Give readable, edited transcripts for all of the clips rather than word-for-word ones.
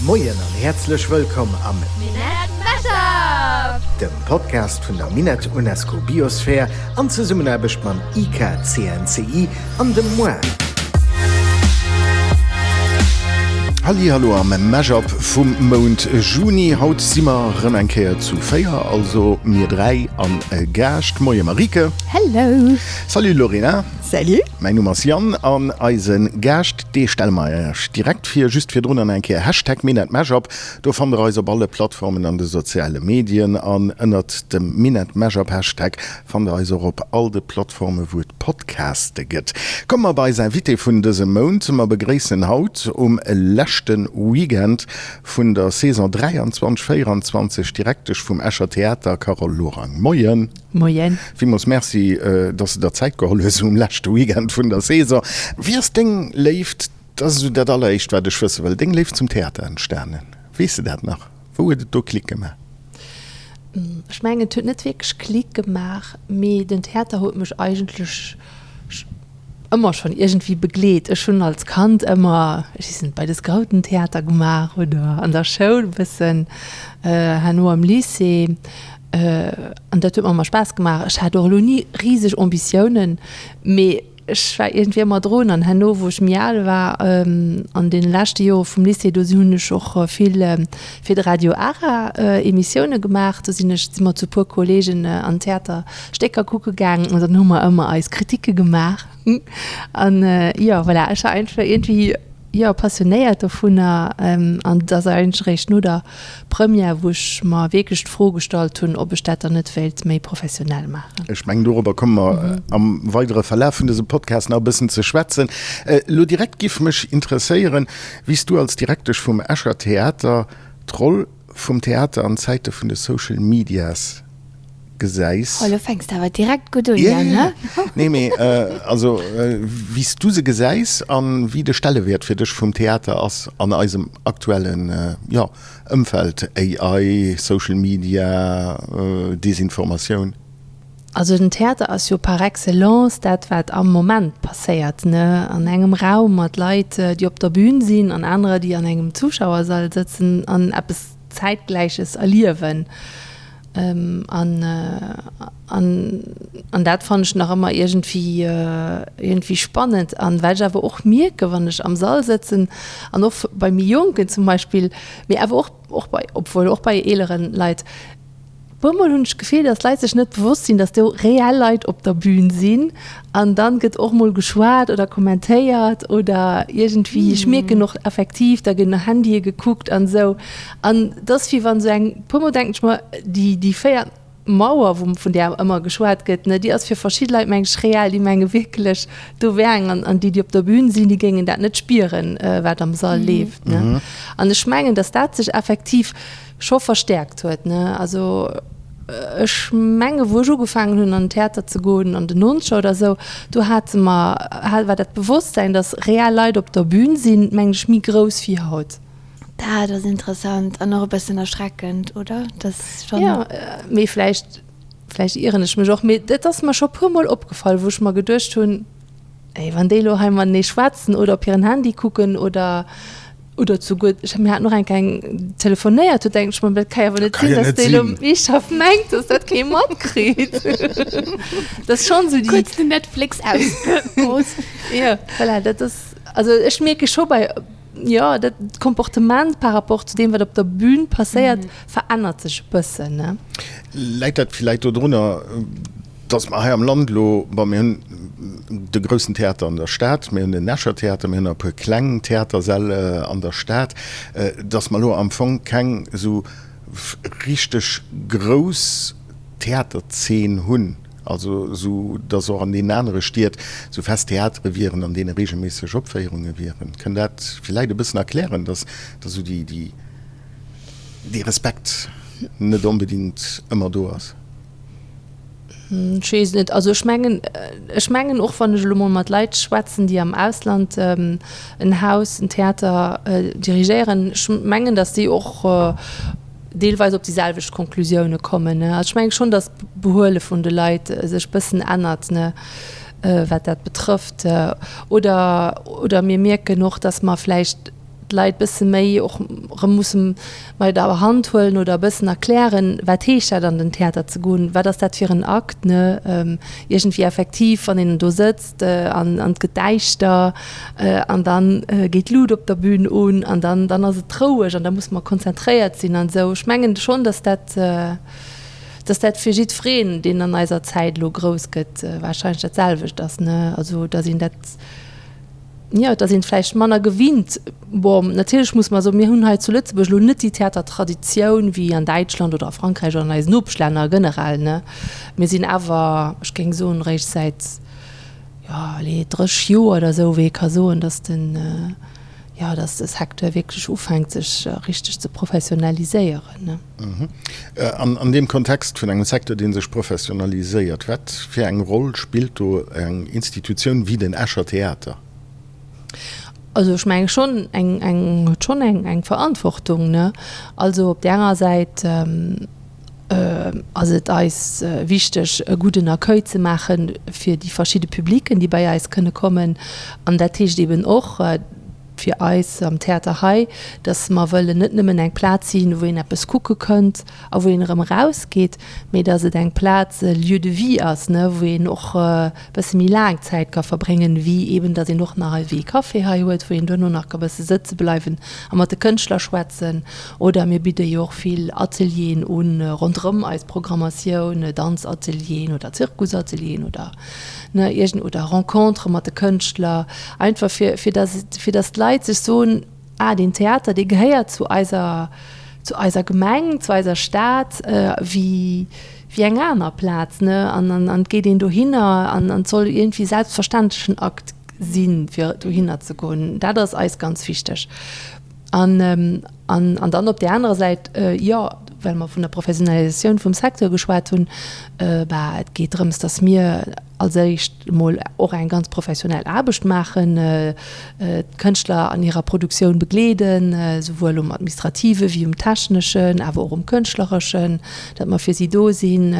Moien an häerzlech wëllkomm am Minett Mashup! Dem Podcast vun der Minett UNESCO Biosphere an Zesummenaarbecht mam IKCNCI an dem moi. Hallihallo am Mashup vum Mount Juni. Haut si mer rëm eng Kéier zu 4, also mir 3 an e Gaascht. Moie Marieke. Hello. Salut Lorena. Salut. Mäin Numm ass Yann an eise Gaascht, dee stelle mer Iech direkt vir. Just virdrun an eng Kéier Hashtag MinetMashup. Do fannt der eis op alle Plattformen an de soziale Medien an ënnert dem MinetMashup Hashtag fannt der eis och op all de Plattforme wou et Podcaste gëtt. Komme mer bei eis Invitée vun dësem Mount. Mer begréissen haut um leschte Weekend vun der Saison 23, 24 d'Direktesch vum Escher Theater Carole Lorang. Moien. Moien. Villmools Merci, dass de der Zäit geholl hues um leschte Weekend vun der Saison. Wéi ass deng Léift, dat ass esou dat alleréischt wat ech wësse wëll, deng Léift zum Theater entstanen? Weess de dat nach? Wou huet et do Klick gemaach? Ech mengen, et huet net wierklech Klick gemaach, mee den Theater huet mech eigentlech ëmmer schonn iergendwéi begleet. Ech hunn als Kand ëmmer, ech weess net, bei de Scouten Theater gemaach oder an der Schoul e bëssen, herno am Lycée. An dat huet mer ëmmer Spaass gemaach. Ech hat och elo ni riseg Ambitiounen, mee ech war iergendwéi ëmmer drun. An herno, wou ech méi al war, an deene leschte Jore vum Lycée, do hunn ech och vill fir de Radio Ara Emissioune gemaach. Do sinn ech, si mer zu puer Kolleegen an Theater Stécker kucke gaangen an dann hu mer ëmmer eis Kritike gemaach. An jo, voilà, ech war einfach iergendwéi, jo, passionéiert dovunner. An et ass eigentlech eréischt no der Première, wou ech mer wierklech d'Fro gestallt hunn, ob ech dat dann net wéilt méi professionell maachen. Ech mengen, dorobber komme mer am weidere Verlaf vun dësem Podcast nach e bëssen ze schwätzen. Elo direkt giff mech interesséieren, wéi s du als Direktesch vum Escher Theater d'Roll vum Theater an Zäite vun de Social Medias gesäis. Oh, lo fänks de awer direkt gutt un, Yann, ne? Nee, mee also wéi s du se gesäis an wéi de Stellewäert fir dech vum Theater ass an eisem aktuellen, jo, Ëmfeld, AI, Social Media, Desinformatioun. Also den Theater ass jo par excellence dat wat am Moment passéiert, ne, an engem Raum mat Leit déi op der Bühn sinn an anerer déi an engem Zuschauersall sëtzen an eppes Zäitgläiches erliewen. An an dat fannen ech nach ëmmer iergendwéi iergendwéi spannend. An wat ech awer och mierke wann ech am Sall sëtzen an och bei méi Jonken zum Beispill, mee awer och och bei obwuel och bei eeleren Leit, Puer mol hunn ech d'Gefill, dass d'Leit sech net bewosst sinn, dass do reell Leit op der Bühn sinn an dann gëtt och mol geschwat oder kommentéiert oder iergendwéi, ech mierken och effektiv, da ginn no Handye gekuckt an esou an et ass wéi wann esou eng, puer mol denken ech mer, déi déi véiert Mauer, wou vun där ëmmer geschwat gëtt, ne, déi ass fir verschidde Leit meng ech reell, déi menge wierklech do wär eng an an déi déi op der Bühn sinn, déi géingen dat net spieren, wat am Sall leeft, ne. An ech mengen, dass dat sech effektiv scho verstäerkt huet, ne. Also ech menge wou ech ugefaangen hunn an den Theater ze goen an den Nonzeger oder esou, do hate mer, war dat Bewosstsäin, datt reell Leit op der Bühn sinn, mengen ech, méi grouss wéi haut. Dat ass interessant an och e bëssen erschreckend, oder? Dat ass schonn. Jo, mee vläicht, vläicht ieren ech mech och, mee dat ass mer scho puermol opgefall, wou ech mer geduecht hunn, Ey, wann déi elo hei matenee schwätzen oder op hiren Handy kucken oder oder souguer, ech mir haten och eng Kéier eng telefonéiert huet, denken ech mer, dat ka jo awer net sinn, dass déi elo eeschthaft mengt, dass dat kee matkritt. Dat ass schonn esou déi. Kuerz den Netflix aus. Pause. Jo, voilà, dat ass, also ech mierke scho bei, jo, dat Comportement par rapport zu deem, wat op der Bühn passéiert, verännert sech e bëssen, ne. Läit dat villäit dodrunner, Dass mer hei am Land elo, bon, mir hunn de groussen Theater an der Stad, mir hunn den Escher Theater, mir hunn nach e puer kleng Theatersäll an der Stad, dass mer elo am Fong keng esou richteg grouss Theaterzeen hunn, also esou dass och an deenen anere Stied esou fest Theatere wieren, an deene regelméisseg Opféierunge wieren. Kënnt dat villäit e bëssen erklären, dass esou déi, dee Respekt net onbedéngt ëmmer do ass? Ech weess et net. Also ech mengen, ech mengen och wann ech elo mol mat Leit schwätzen, déi am Ausland en Haus, en Theater dirigéieren, ech mengen, datt déi och deelweis op déi selwecht Konklusioune kommen. Also ech menge schonn, datt d'Behuele vun de Leit sech bëssen ännert, ne, wat dat betrëfft. Oder, oder mir mierken och, datt mer vläicht. d'Leit bësse méi och erëm musse bei der Hand huelen oder e bëssen erklären, wat heescht dat an den Theater ze goen, wat ass dat fir en Akt, ne, iergendwéi effektiv, wann een do sëtzt an an et gëtt däischter an dann geet d'Lut op der Bühn un an dann dann ass et roueg an da musse mer konzentréiert sinn an esou. Ech mengen schonn, datt dat, datt dat fir jiddwereen, deen an eiser Zäit elo grouss gëtt, warscheinlech dat selwecht ass, ne, also datt een dat, Jo, et ass een vläicht manner gewinnt. Bon, natierlech muss mer soen, mir hunn hei zu Lëtzebuerg elo net déi Theatertraditioun wéi an Däitschland oder a Frankräich oder an eisen Nopeschlänner generell, ne. Mir sinn awer, ech géing soen, eréischt säit, jo, allez, 30 Joer oder esou, wéi ee ka soen, datt den, jo, datt de Secteur wierklech ufänkt, sech richteg ze professionaliséieren, ne. An an deem Kontext vun engem Secteur, dee sech professionaliséiert, wat fir eng Roll spillt do eng Institutioun wéi den Escher Theater? Also ech menge schonn eng, eng, huet schonn eng, eng Verantwortung, ne? Also op där enger Säit ass et eis wichteg e gudden Accueil ze maache fir déi verschidde Publiken, déi bei eis kënne kommen. An dat heescht eeben och, fir eis am Theater hei, dass mer wëllen net nëmmen eng Plaz sinn, wou een eppes kucke kënnt a wou een erëm erausgeet, mee dass et eng Plaz, e Lieu de vie ass, ne, wou een och e bësse méi laang Zäit ka verbréngen, wéi eeben, dass een och nach ewéi e Café hei huet, wou een duerno nach ka bësse sëtze bleiwen a mat de Kënschtler schwätzen. Oder mir bidde jo och vill Atelieren un ronderëm eis Programmatioun, Danzatelieren oder Zirkusatelieren oder. ne, iergend oder Rencontere mat de Kënschtler, einfach fir, fir dass, fir dass d'Leit sech soen, ah, deen Theater, dee gehéiert zu eiser, zu eiser Gemeng, zu eiser Stad, wéi, wéi eng aner Plaz, ne, an, an, an et geet een dohinner an, an et soll iergendwéi selbstverständlechen Akt sinn, fir dohinner ze goen. Dat ass eis ganz wichteg. An, an, an dann op där anerer Säit, jo, well mer vun der Professionalisatioun vum Secteur geschwat hunn, bah, et geet drëms, datt mir als éischt emol och eng ganz professionell Aarbecht maachen, d'Kënschtler an hirer Produktioun begleeden, souwuel um administrative wéi um techneschen, awer och um kënschtlereschen, datt mer fir si do sinn.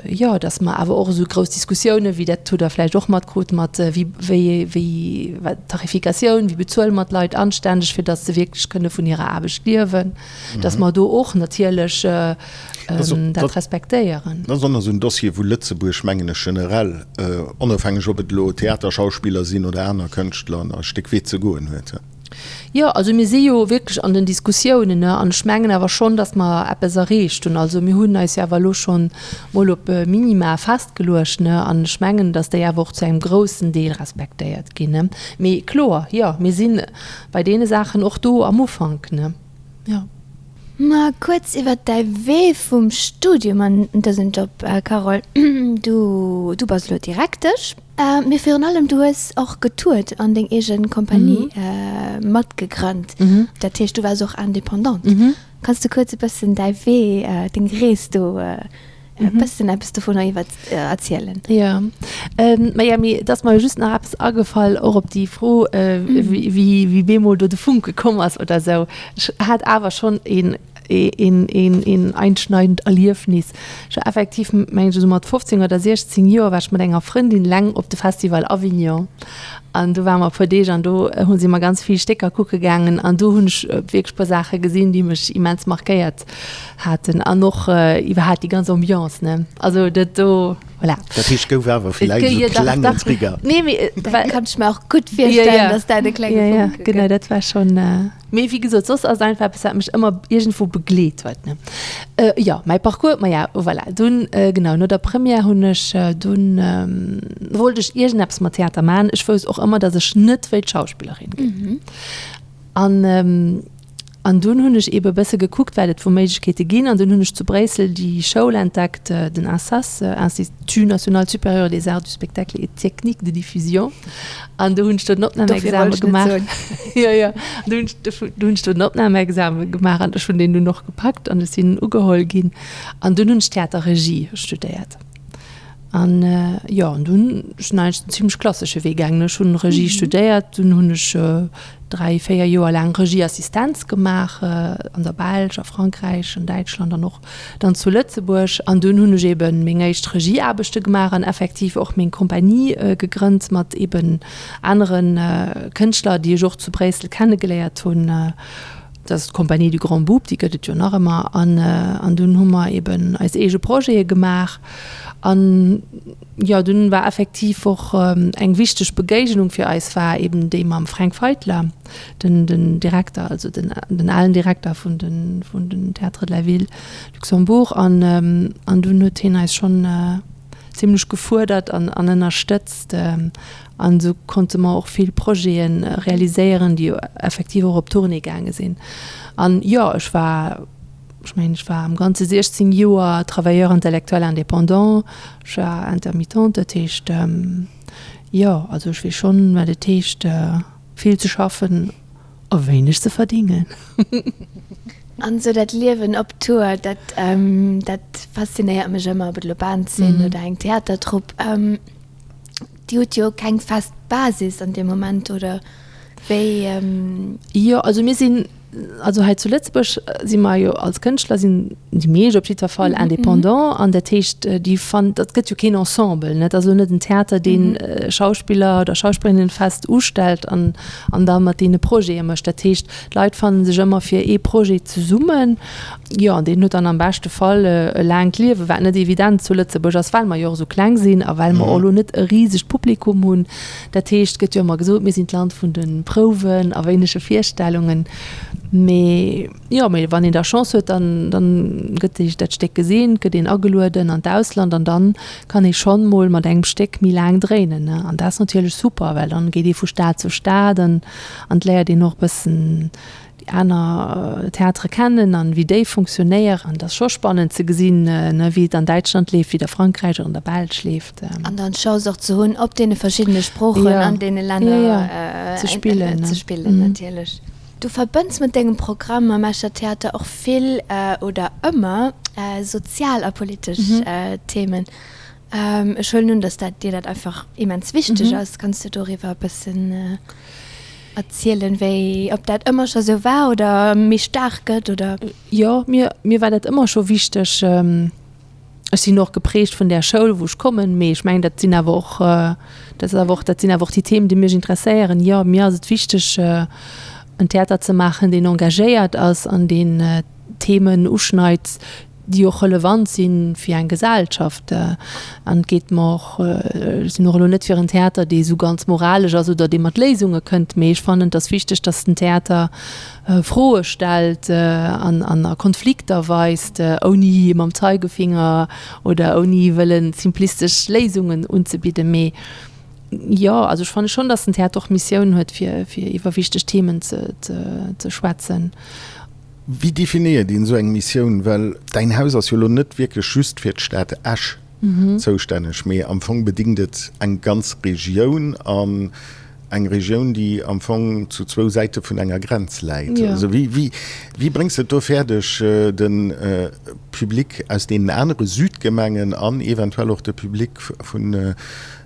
Jo, datt mer awer och esou grouss Diskussiounen, wéi dat hutt Der vläicht och matkrut, mat wéi, wéi, wéi, wat d'Tarifikatioun, wéi bezuele mer d'Leit anstänneg, fir datt se wierklech kënne vun hirer Aarbecht liewen, datt mer do och natierlech dat respektéieren. Dat ass och nach esou en Dossier, wou Lëtzebuerg, mengen ech, generell, onofhängeg ob et elo Theaterschauspiller sinn oder aner Kënschtler, nach e Stéck Wee ze goen huet. Jo, also mir si jo wierklech an den Diskussiounen, ne, an ech mengen awer schonn, datt mer eppes erreecht hunn. Also mir hunn eis jo awer elo schonn mol op Minima festgeluecht, ne, an ech mengen, datt déi awer och zu engem groussen Deel respektéiert ginn, ne. Mee kloer, jo, mir si bei deene Saachen och do am Ufank, ne, jo. Ma kuerz iwwert däi Wee vum Studium an dësen Job, Carole. Du, du bass elo Direktesch. Mee virun allem, du hues och getourt an deng eege Kompanie matgegrënnt. Dat heescht, du waars och Indépendante. Kanns du kuerz e bëssen däi Wee, deng Rees do e bëssen eppes dovunner iwwer erzielen? Jo, maja, mee et ass mer just nach eppes agefall, och op déi Fro, wéi wéi bemol do de Funke komm ass oder esou. Ech hat awer schonn een een een een einschneidend Erliefnis. Ech war effektiv, mengen ech, esou mat 15 oder 16 Joer war ech mat enger Frëndin eleng op de Festival Avignon an do ware mer e puer Deeg an do hu si mer ganz vill Stécker kucke gaangen an do hunn ech wierklech e puer Saache gesinn, déi mech immens markéiert haten an och iwwerhaapt déi ganz Ambiance, ne. Also dat do, voilà. Dat heescht, gouf awer villäicht esou e klengen Trigger. Nee, mee. Dat kann ech mer och gutt virstellen, dass dat e klenge Funke gëtt. Jo, jo, genau, dat war schonn. Mee wéi gesot, soss ass et einfach eppes, wat mech ëmmer iergendwou begleet huet, ne. Jo, mäi Parcours, maja, voilà, dunn, genau, no der Première hunn ech dunn, wollt ech iergendeppes mat Theater maachen. Ech wousst och ëmmer, datt ech net wéilt Schauspillerin ginn. An, an dunn hunn ech eebe e bësse gekuckt, wat et vu Méiglechkeete ginn. An dunn hunn ech zu Bréissel déi Schoul entdeckt, den INSAS, Institut national supérieur des arts du spectacle et techniques de diffusion. An do hunn ech do den Opnamexame gemaach. Jo, jo. Do hunn ech, do hunn ech do den Opnamexame gemaach an ech hunn deen dunn och gepackt an ech sinn ugeholl ginn. An dunn hunn ech Theaterregie studéiert. An jo, an dunn, ech sinn eigentlech den zimlech klassesche Wee gaangen. Ech hunn Regie studéiert, dunn hunn ech 3, 4 Joer laang Regieassistenz gemaach an der Belsch, a Frankräich, an Däitschland an och dann zu Lëtzebuerg. An dunn hunn ech eben meng éischt Regieaarbechte gemaach an effektiv och meng Compagnie gegrënnt mat eben anere Kënschtler, déi ech och zu Bréissel kennegeléiert hunn. Dat ass d'Compagnie du Grand Boub, déi gëtt et jo nach ëmmer. An an dunn hu mer eben eis eege Projete gemaach. An jo, dunn war effektiv och eng wichteg Begéignung fir eis war eben déi mam Fränk Feitler, den den Direkter, also den den alen Direkter vun den vun den Théâtre de la Ville Luxembourg. An an dunn huet hien eis schonn zimlech gefuerdert an an ënnerstëtzt. An esou konnte mer och vill Projete realiséieren, déi effektiv och op Tournée gaange sinn. An jo, ech war, ech mengen, ech war am Ganze 16 Joer Travailleur intellectuel indépendant, ech war intermittent, dat heescht, jo, also ech weess schonn, wat et heescht, vill ze schaffen a wéineg ze verdingen. An esou dat Liewen op Tour, dat, dat faszinéiert mech ëmmer, ob et elo Bands sinn oder eng Theatertrupp. Dir hutt jo keng fest Basis an deem Moment, oder wéi? Jo, also mir sinn, also hei zu Lëtzebuerg si mer jo als Kënschtler sinn déi meescht op jiddwer Fall indépendant an dat heescht, déi fan, dat gëtt jo keen Ensemble, ne, dat ass elo net en Theater, deen Schauspiller oder Schauspillerinnen fest ustellt an an da mat deene Projete mécht. Dat heescht, d'Leit fanne sech ëmmer fir ee Projet zesummen. Jo, an deen huet dann am beschte Fall e laangt Liewen, wat net evident zu Lëtzebuerg ass, well mer jo och esou kleng sinn a well mer och elo net e risegt Publikum hunn. Dat heescht, et gëtt jo ëmmer gesot, mir sinn d'Land vun de Prouwen a wéinege Virstellungen. Mee jo, mee wann een da Chance huet, dann, dann gëtt ee dat Stéck gesinn, gëtt een agelueden an d'Ausland an dann kann ee schonn mol mat engem Stéck méi laang dréinen, ne. An dat ass natierlech super, well dann geet ee vu Stad zu Stad an an et léiert een och e bëssen déi aner Theatere kennen an wéi déi funktionéieren. Et ass scho spannend ze gesinn, wéi et an Däitschland leeft, wéi et a Frankräich oder an der Belsch leeft. An dann d'Chance och ze hunn, op deene verschiddene Sproochen an deene Länner ze spillen natierlech. Du verbënns mat dengem Programm am Escher Theater och vill oder ëmmer sozial a politesch Themen. Ech huelen un, dass dat dir dat einfach immens wichteg ass. Kanns du doriwwer e bëssen erzielen, wéi, ob dat ëmmer scho sou war oder méi staark gëtt oder? Jo, mir, mir war dat ëmmer scho wichteg. Ech sinn och geprägt vun där Schoul, wou ech kommen, mee ech mengen, dat sinn awer och, dat ass awer och, dat sinn awer och déi Themen, déi mech interesséieren. Jo, mir ass et wichteg, en Theater ze maachen, deen engagéiert ass an deen Themen uschneit, déi och relevant si fir eng Gesellschaft. An et geet mer och, ech sinn och elo net fir en Theater, dee esou ganz moralesch ass oder dee mat Léisunge kënnt, mee ech fannen, et ass wichteg, datt den Theater Froe stellt an a Konflikter weist, ouni mam Zeigefinger oder ouni wëlle simplistesch Léisungen unzebidden. Mee jo, also ech fanne schonn, datt den Theater och d'Missioun huet, fir iwwer wichteg Themen ze schwätzen. Wéi definéiert een esou eng Missioun? Well däin Haus ass jo elo net wierklech just fir d'Stad Esch zoustänneg, mee am Fong bedéngt et eng ganz Regioun an eng Regioun, déi am Fong zu zwou Säite vun enger Grenz läit. Also wéi, wéi, wéi bréngs de et do fäerdeg, de Public aus deenen anere Südgemengen an eventuell och de Public vun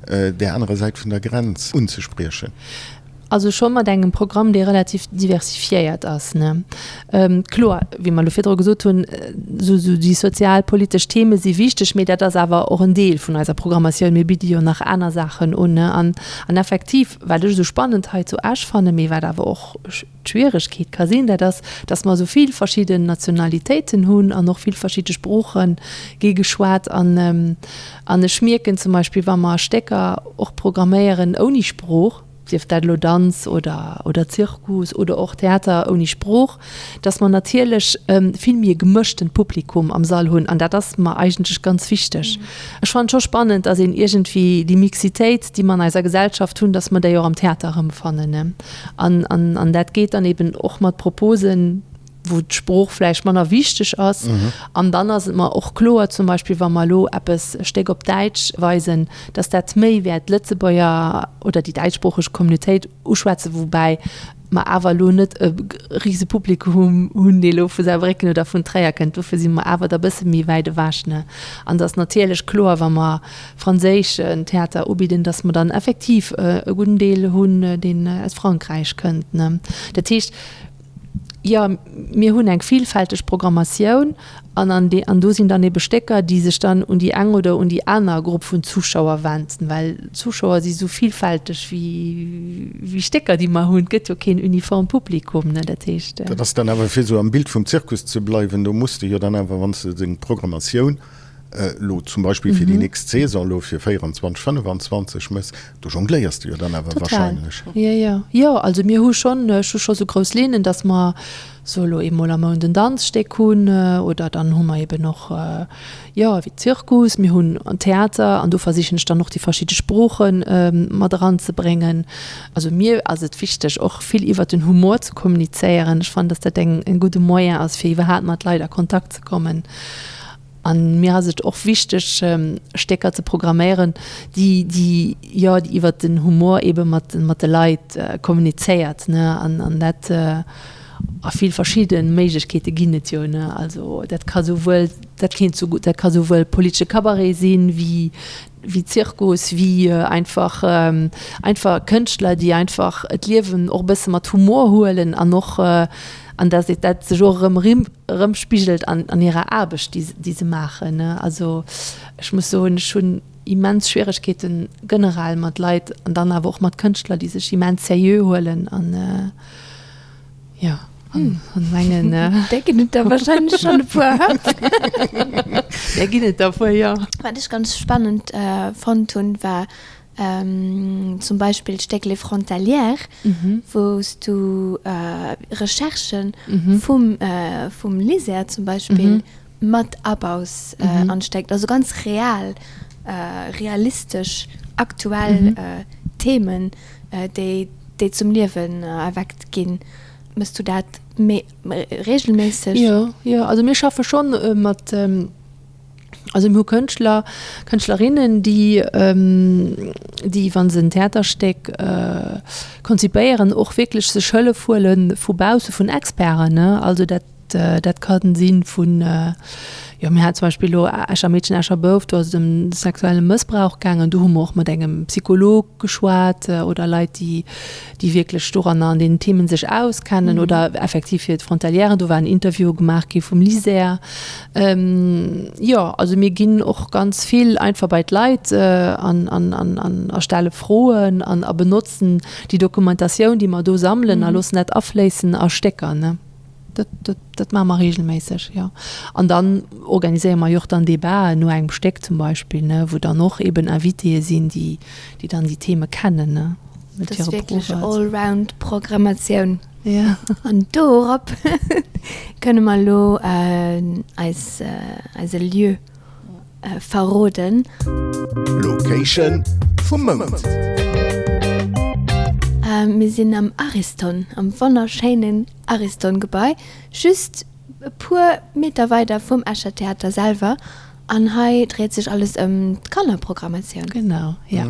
där anerer Säit vun der Grenz unzespriechen? Also scho mat engem Programm, dee relativ diversifiéiert ass, ne. Kloer, wéi mer elo virdru gesot hunn, esou déi sozialpolitesch Theme si wichteg, mee dat ass awer och en Deel vun eiser Programmatioun. Mir bidde jo nach aner Saachen un, ne. An, an effektiv, wat ech esou spannend hei zu Esch fannen, mee wat awer och d'Schwieregkeet ka sinn, dat ass, datt mer esou vill verschidden Nationalitéiten hunn an och vill verschidde Sprooche gi geschwat. An, an ech mierken zum Beispill, wa mer Stécker och programméieren ouni Sprooch, sief dat elo Danz oder oder Zirkus oder och Theater ouni Sprooch, dass mer natierlech vill méi e gemëschtent Publikum am Sall hunn an dat ass mer eigentlech ganz wichteg. Ech fannen et scho spannend, dass een iergendwéi déi Mixitéit, déi mer an eiser Gesellschaft hunn, dass mer déi och am Theater erëmfannen an an an dat geet dann eben och mat Proposen, wou d'Sprooch vläicht manner wichteg ass. An dann ass et mer och kloer, zum Beispill wa mer elo eppes, e Stéck op Däitsch weisen, datt dat méi wäert d'Lëtzebuerger oder déi däitschsproocheg Communautéit uschwätzen, woubäi Mer awer elo net e rise Publikum hunn, dee elo vu Saarbrécken oder vun Tréier kënnt. Dofir si mer awer da bësse méi wäit ewech, ne. An et ass natierlech kloer, wa mer franséischen Theater ubidden, datt mer dann effektiv e gudden Deel hunn, deen aus Frankräich kënnt, ne. Dat heescht, jo, mir hunn eng vielfälteg Programmatioun An an déi, an do sinn dann ebe Stécker, déi sech dann un déi eng oder un déi aner Grupp vun Zuschauer wenden, well Zuschauer si sou villfälteg wéi, wéi Stécker, déi mer hunn. Et gëtt jo keen uniform Publikum, ne, dat heescht. Dat ass dann awer, fir esou am Bild vum Zirkus ze bleiwen, do muss de jo dann awer, wann s de deng Programmatioun elo zum Beispill fir déi nächst Saison elo fir 24, 25 méchs, do jongléiers de jo dann awer wahrscheinlech. Total, jo, jo, jo. Also mir hu schonn, ech hu scho sou grouss Linnen, datt mer sou elo eemol am Mount en Danzstéck hunn oder dann hu mer eben och, jo, wéi Zirkus, mir hunn Theater an do versichen ech dann och déi verschidde Sprooche mat eranzebréngen. Also mir ass et wichteg och vill iwwert den Humor ze kommunizéieren. Ech fannen, datt dat eng e gudde Moyen ass fir iwwerhaapt mat Leit a Kontakt ze kommen. An mir ass et och wichteg Stécker ze programméieren, déi, déi, jo, déi iwwert den Humor ebe mat, mat de Leit kommunizéiert, ne. An, an dat, a vill verschidde Méiglechkeete ginn et jo, ne. Also dat ka souwuel, dat kéint sou, dat ka souwuel politesche Cabaret sinn, wéi, wéi Zirkus, wéi einfach, einfach Kënschtler, déi einfach d'Liewen och e bësse mat Humor huelen an och, an dass dat sech och erëm erëmspigelt an hirer Aarbecht, déi se maachen. Also ech muss soen, ech hunn immens Schwieregkeeten generell mat Leit an dann awer och mat Kënschtler, déi sech immens seriö huelen an jo an mengen. Där ginn et der wahrscheinlech schonn e puer, hä? Där ginn et der e puer, jo. Wat ech ganz spannend fonnt hunn, war Zum Beispill d'Stéck Les Frontalières, wou s du Recherchë vum vum LISER zum Beispill mat abaus an d'Stéck. Also ganz real, realistesch, aktuell Themen, déi déi zum Liewen erweckt ginn. Mëss du dat méi reegelméisseg? Jo, jo, also mir schaffe schonn mat. Also mir hu Kënschtler, Kënschtlerinnen, déi, déi wa se en Theaterstéck konzipéieren, och wierklech sech Hëllef huele vu bausse vun Experten, ne. Also dat, dat ka si vun, jo mir haten zum Beispill elo Escher Meedchen, Escher Bouf, do ass et ëm sexuelle Mëssbrauch gaangen, do hu mer och mat engem Psycholog geschwat oder Leit, déi, déi wierklech doranner an deenen Themen sech auskennen oder effektiv fir d'Frontalieren, do war en Interview gemaach gi vum LISER. Jo, also mir ginn och ganz vill einfach bei d'Leit an a stelle Froen an a benotzen déi Dokumentatioun, déi mer do sammelen a loossen dat afléissen a Stécker, ne. Dat, dat, dat maache mer reegelméisseg, jo. An dann organiséiere mer jo och dann Debaten no engem Stéck zum Beispill, ne, wou dann och eeben Invitéë sinn, déi, déi dann déi Theme kennen, ne. Dat ass wierklech Allround Programmatioun. Ja. An dorop kënne mer elo eis, eise Lieu verroden. Location vum Mount. Mir sinn am Ariston, am wonnerschéinen Ariston-Gebai, just e puer Meter weider vum Escher Theater selwer. An hei dréit sech alles ëm d'Kannerprogrammatioun. Genau, ja.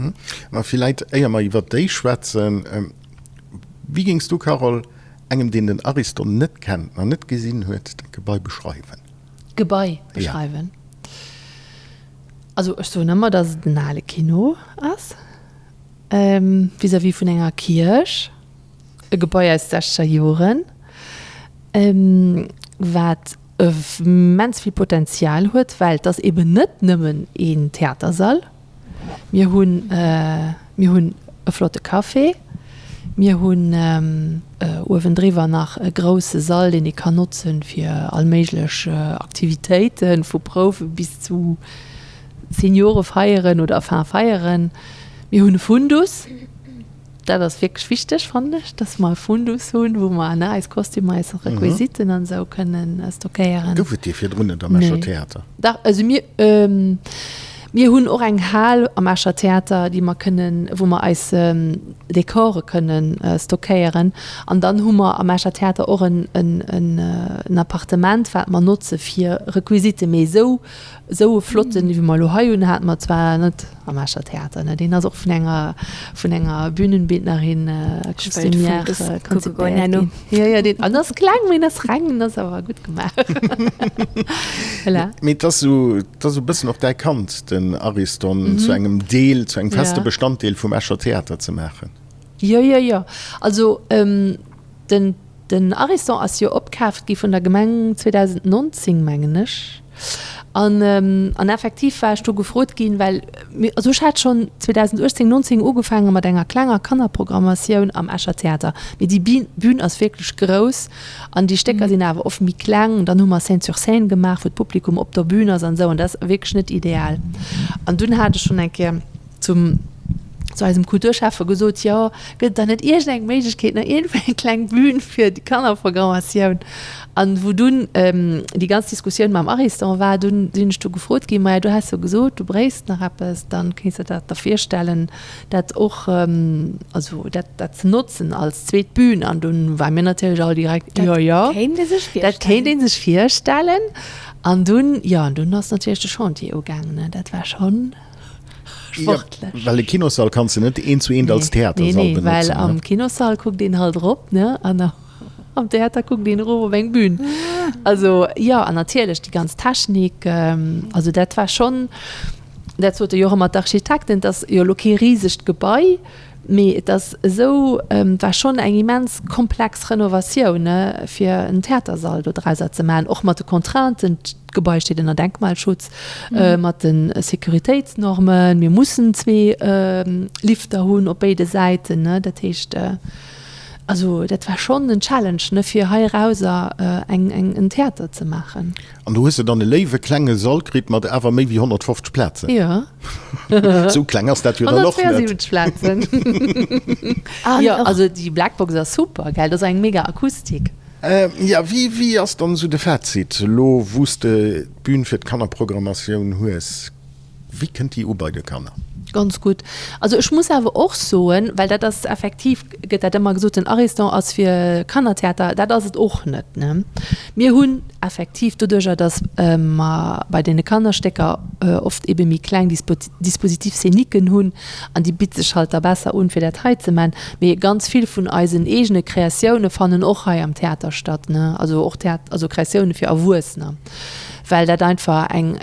Ma villäit, éier mer iwwer déi schwätzen, wéi géings du, Carole, engem, deen den Ariston net kennt, nach net gesinn huet, dat Gebai beschreiwen? D'Gebai beschreiwen? Also ech soen ëmmer, datt et en ale Kino ass, vis-à-vis vun enger Kierch, e Gebai aus sechzeger Joren, wat immens vill Potenzial huet, well et ass eben net nëmmen een Theatersall. Mir hunn, mir hunn e flotte Café, mir hunn uewendriwwer nach e grousse Sall, deen ee kann notzen fir all méiglech Aktivitéiten, vu Prouwe bis zu Seniorefeieren oder enfin Feieren. Mir hunn e Fundus. Dat ass wierklech wichteg, fannen ech, dass mer e Fundus hunn, wou mer, ne, eis Kostümer, eis Requisiten an esou kënnen stockéieren. Gouf et dee virdrun net am Escher Theater? Dach, also mir,. Mir hunn och eng Hal am Escher Theater, déi mer kënnen, wou mer eis Dekore kënnen stockéieren. An dann hu mer am Escher Theater och en, en, en Appartement, wat mer notze fir Requisiten. Mee esou, esou e flotten, wéi mer elo hei hunn, hate mer zwar net am Escher Theater, ne. Deen ass och vun enger, vun enger Bühnenbildnerin, Costumière konzipéiert ginn. Jo, jo, deen, an ass kleng, mee en ass reng, en ass awer gutt gemaach. Voilà. Mee et ass esou, et ass esou e bëssen och däi Kand, den Ariston, zu engem Deel, zu engem feste Bestanddeel vum Escher Theater ze maachen. Jo, jo, jo. Also den, den Ariston ass jo opkaaft gi vun der Gemeng 2019, mengen ech. An, an effektiv war ech do gefrot ginn, well mir, also ech hat schonn 2018, 19 ugefaange mat enger klenger Kannerprogrammatioun am Escher Theater. Mee déi Bün ass wierklech grouss an déi Stécker sinn awer oft méi kleng. Dann hu mer Scène sur scène gemaach, wou d'Publikum op der Bün ass an esou, an dat ass wierklech net ideal. An dunn hat ech schonn eng Kéier zum, zu eisem Kulturschäffe gesot, jo, gëtt et da net iergendeng Méiglechkeet, nach iergendwou eng kleng Bühn fir déi Kannerprogrammatioun? An wou dunn déi ganz Diskussioun mam Ariston war, dunn sinn ech du gefrot ginn, maja, du has jo gesot, du bréichs nach eppes, dann kéints de der dat virstellen, dat och, also dat, dat ze notzen als zweet Bühn. An dunn ware mir natierlech all direkt, jo, jo, dat kéint ee sech virstellen. An dunn, jo, an dunn ass natierlech de Chantier ugaangen, ne, dat war schonn. Sportlech. Ja, well e Kinossall kanns de net eent zu eent als Theatersall benotzen. Nee, nee, well am Kinossall kuckt een halt erop, ne, an am Theater kuckt een erof op eng Bühn. Also, jo, an natierlech déi ganz Technik, also dat war schonn, dat sote jo och ëmmer d'Architekten, et ass jo elo kee risegt Gebai, Mee et ass esou, et war schonn eng immens komplex Renovatioun, ne, fir en Theatersall do drauser ze maachen, och mat de Contrainten, d'Gebai steet ënner Denkmalschutz, mat de Sécuritéitsnormen, mir mussen zwee Lifter hunn op béide Säiten, ne. Dat heescht, also dat war schonn en Challenge, ne, fir heirauser eng, eng, en Theater ze maachen. An do hues de dann e léiwe klenge Sall kritt mat awer méi wéi 150 Plazen. Jo. Sou kleng ass dat jo dann och net. 172 Plazen. Jo, also déi Blackbox ass super, gell? Dat ass eng mega Akustik. Jo, wéi, wéi ass dann esou de Fazit elo, wou s de d'Bün fir d'Kannerprogrammatioun hues? Wéi kënnt déi u bei de Kanner? Ganz gutt. Also ech muss awer och soen, well dat ass effektiv, gëtt dat ëmmer gesot, den Ariston ass fir Kannertheater, dat ass et och net, ne. Mir hunn effektiv doduerjer, datt mer bei deene Kannerstécker oft ebe méi kleng Dispositifs scéniquen hunn an déi bitt sech halt da besser un, fir dat hei ze man. Mee ganz vill vun eisen eegene Kreatioune fannen och hei am Theater statt, ne, also och Theater, also Kreatioune fir Erwuessener, well dat einfach eng,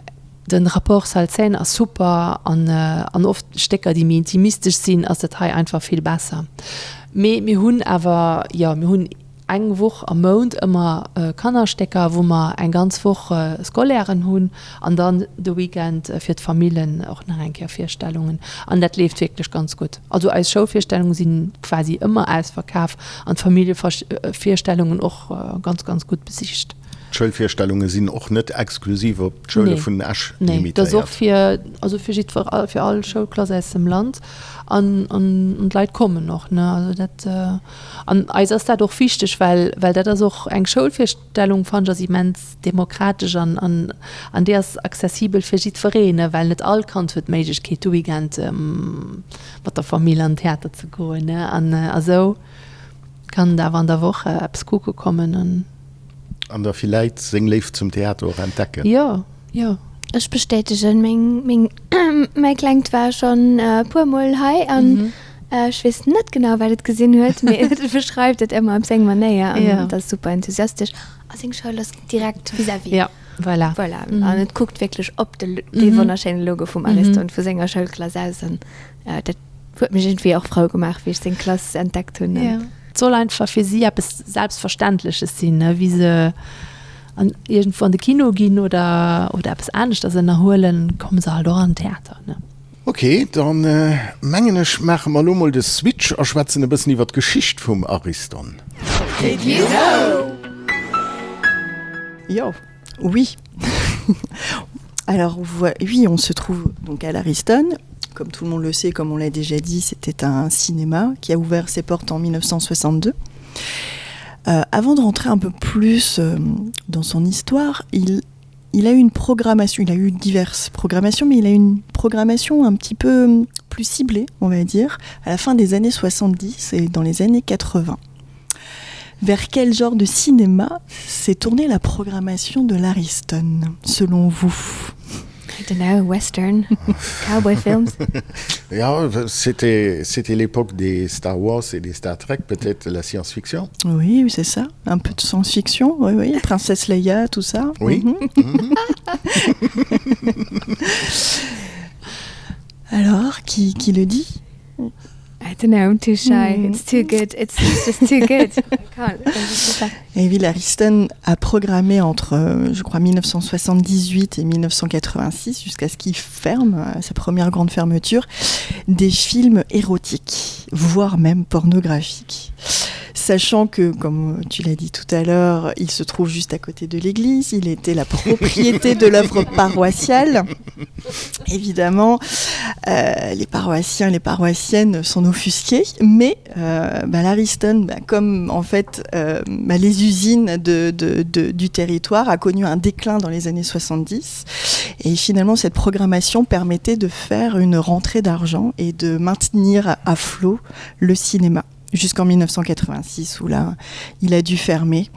Den Rapport Salle-Scène ass super an an oft Stécker déi méi intimistesch sinn ass dat hei einfach vill besser. Mee mir hunn awer, jo mir hunn eng Woch am Mount ëmmer Kannerstécker wou mer eng ganz Woch Scolairen hunn an dann de Weekend fir d'Famillen och nach eng Kéier Virstellungen an dat leeft wierklech ganz gutt. Also eis Schoulvirstellungen si quasi ëmmer ausverkaf an d'Familljevirstellungen och ganz ganz gutt besicht. D'Schoulvirstellunge sinn och net exklusiv op d'Schoule vun Esch limitéiert. Nee, dat ass och fir, also fir jiddwer, fir all Schoulklass aus dem Land. An, an d'Leit kommen och, ne. Also dat, an eis ass dat och wichteg, well, well dat ass och eng Schoulvirstellung, fannen ech, ass immens demokratesch an, an, an déi ass accessibel fir jiddwereen, ne, well net all Kand huet d'Méiglechkeet, de Weekend mat der Famill an den Theater ze goen, ne. An esou kann et awer an der Woch eppes kucke kommen an. An da villäit seng Léift zum Theater och entdecken. Jo, jo. Ech bestätegen, meng, meng, mäi Klengt war schonn e puer Mol hei an ech weess net genau, wat et gesinn huet, mee et beschreift et ëmmer op seng Manéier an et ass super enthusiastesch. A seng Schoul ass direkt vis-à-vis. Ja, voilà. Voilà, an et kuckt wierklech op de, dee wonnerschéine Logo vum Ariston vu senger Schoulklass aus an dat huet mech iergendwéi och frou gemaach, wéi ech seng Klass entdeckt hunn. Ja. Et soll einfach fir si eppes Selbstverständleches sinn, ne, wéi se an iergendwou an de Kino ginn oder, oder eppes aneschters ënnerhuelen, komme se halt och an den Theater, ne. Ok, dann mengen ech maache mer elo mol de Switch a schwätzen e bëssen iwwer d'Geschicht vum Ariston. Did you know? Jo, oui. Alors oui, on se trouve donc à l'Ariston. Comme tout le monde le sait, comme on l'a déjà dit, c'était un cinéma qui a ouvert ses portes en 1962. Euh, avant de rentrer un peu plus euh, dans son histoire, il... il a eu une programmation, il a eu diverses programmations, mais il a eu une programmation un petit peu plus ciblée, on va dire, à la fin des années 70 et dans les années 80. Vers quel genre de cinéma s'est tournée la programmation de l'Ariston, selon vous? I don't know, western, cowboy films. Ja, c'était c'était l'époque des Star Wars et des Star Trek, peut-être la science-fiction. Oui, c'est ça, un peu de science-fiction, oui, oui, Princesse Leia, tout ça. Oui. Mm -hmm. Mm -hmm. Alors, qui, qui le dit? I don't know, I'm too shy. Mm. It's too good. It's, it's just too good. I can't. Et Will Ariston a programmé entre, euh, je crois, 1978 et 1986, jusqu'à ce qu'il ferme, euh, sa première grande fermeture, des films érotiques, voire même pornographiques. Sachant que, comme tu l'as dit tout à l'heure, il se trouve juste à côté de l'église, il était la propriété de l'œuvre paroissiale. Évidemment, euh, les paroissiens et les paroissiennes sont offusqués, mais euh, bah, l'Ariston, bah, comme en fait euh, bah, les usines de, de, de, du territoire, a connu un déclin dans les années 70. Et finalement, cette programmation permettait de faire une rentrée d'argent et de maintenir à flot le cinéma jusqu'en 1986 où là il a dû fermer.